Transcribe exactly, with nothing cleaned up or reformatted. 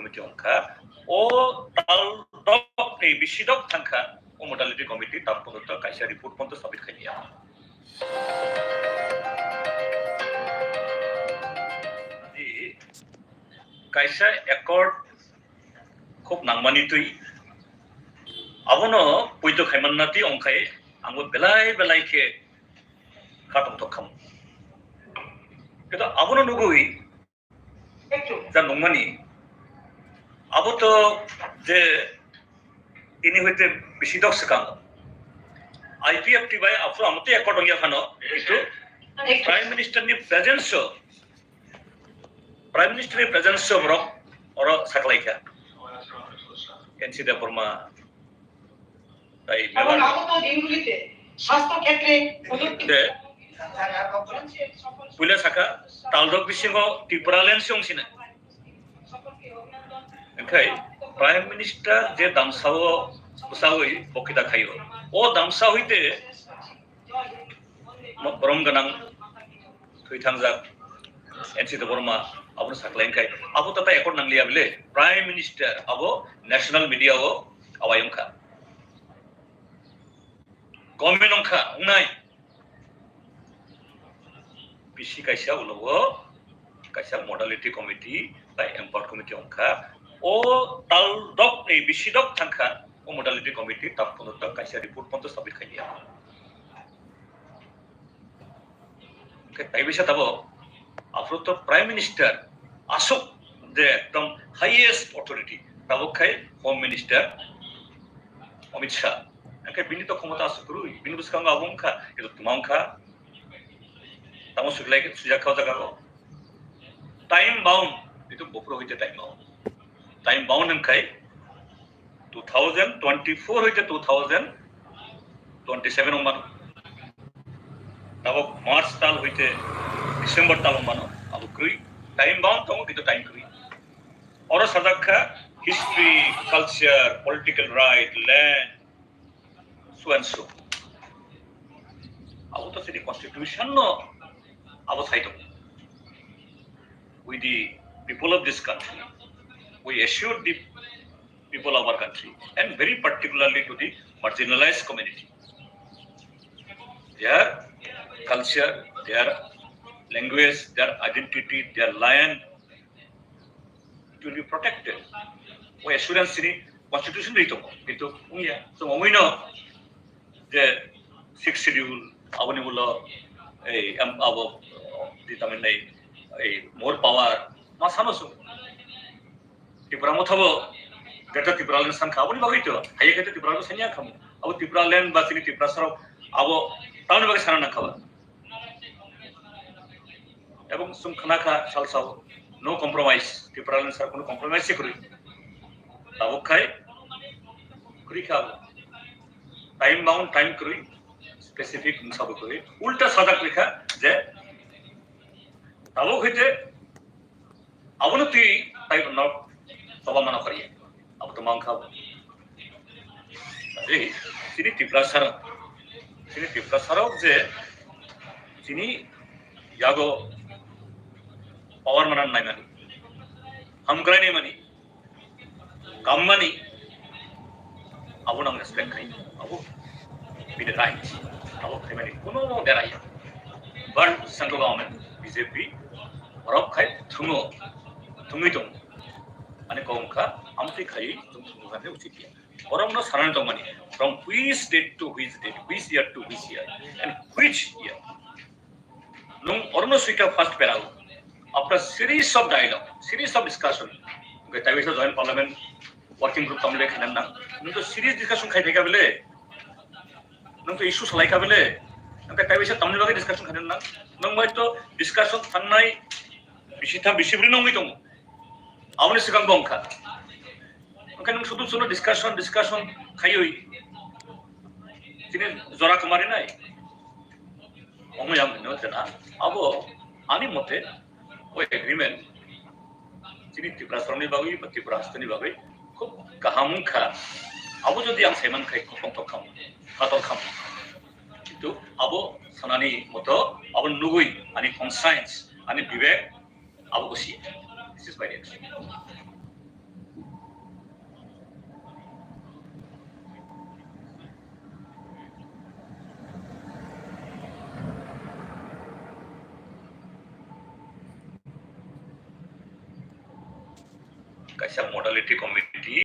committee wngkha. O tal dok ni bisi dok thangkha, o modality committee tam pono ta kaisa report pono submit khailiya. Di kaisa accord khub nangmani twi. Abono poito khaimanna twi wngkhai angbo belai belai khe kha tongthok khamu. Khe to abono nugwi ja nungmani, abo to je tini hoite bisi dok swkang I P F T bai aphuru amo tei accord wngya phano, kintu Prime Minister ni presence o, Prime Minister ni presence o borok oro saklaikha. N C Debbarma, tai এবং member আগত দিনগুলিতে স্বাস্থ্য ক্ষেত্রে প্রযুক্তি de, puila sakha, taldok bisingo Tipraland se wngsina. Hwnkhe Prime Minister je damsao bwsawi bokhita khaio, o damsa hoite mo-, borom gwnang thwi thangjak N C Debbarma abono saklai wngkhai, abo to tai accord nangliya bile, Prime Minister abo national media o awai wngkha. Government wngkha, wngnai. Bisi kaisa ulo o kaisa modality committee bai empowered committee wngkha. O tal dok ni bisi dok thangkha, o modality committee tam pono ta kaisa report pono submit khailiya. Hwnkhe tai bisa tabok aphuru to Prime Minister aswk je ekdom highest authority, tabok khai Home Minister Amit Shah. Hwnkhe bini to khomota aswk kwrwi, bini bwskango abo wngkha, ito twma wngkha. Tamo swilai swijak kha o jaga o. Time bound, ito buphuru hoite time bound. Time bound hwnkhai two thousand twenty-four hoite two thousand twenty-seven wngmano. Tabok March tal hoite December tal wngmano. Abo kwrwi time bound tongo, kintu time kwrwi. Oro sajak kha history, culture, political right, land, so and so. Abo to chini constitution no abo sai tongo. We the people of this country, we assured the people of our country and very particularly to the marginalized community. Their culture, their language, their identity, their land, it will be protected. O assurance chini constitution ri tongo, kintu wngya. So, wngwi no je sixth schedule, aboni ulo ei, am, abo, di tamni nei, ei, more power, ma sano sung. Tipra Motha bo Greater Tipraland sankha, aboni bagwi to, haiya khe to Tipraland sanya khamu. Abo Tipraland ba chini Tiprasa rok, abo tamni bagwi sana nangkha ba. Ebong chwng khna kha salsa o, no compromise, Tipraland sar kono compromise se kwrwi. Tabuk khai kwrwi kha abo. Time bound, time kwrwi, specific wngsa bo kwrwi. Ulta sajak kwrwi kha je tabuk hwite abono twi tai no toba mano kariya. Abo to mang kha bo. Tei chini Tiprasa rok, chini Tiprasa rok je chini yago power manan naimani, hamkrai naimani, kammani, abo nang respect khai, abo bini right, abo khaimani kuno deraya. But central government, B J P, borok khai thungo, thungwi tongo. Ani kok wngkha, amtwi khaiwi thung thungo kha khe uchit ya. Borokno sanani tongmani, from which date to which date, which year to which year, and which year. Nung orono swika first para o. After series of dialogue, series of discussion, hwnkhe taiwisa joint parliament working group tamle khanan nang. Nung to series discussion khai phaika bele. Nung to issue salai kha bele. Hwnkhe taiwisa tamni bagwi discussion khanan nang. Nung bai to discussion thangnai bisi tham bisi bri nungwi tongo. Aboni swkang bo wngkha. Hwnkhe nung sudu suno discussion, discussion khaiwi chini jora kwmarinai. Omo yang hino jena abo ani mote o agreement chini Tiprasarokni bagwi ba Tripura hasteni bagwi khub kaham wngkha. Abo jodi ang saiman khai khub tongthok khamu, khator khamu. Kintu abo sanani moto abo nugwi ani conscience, ani bibek abo kusi. This is my reaction. kaisa modality committee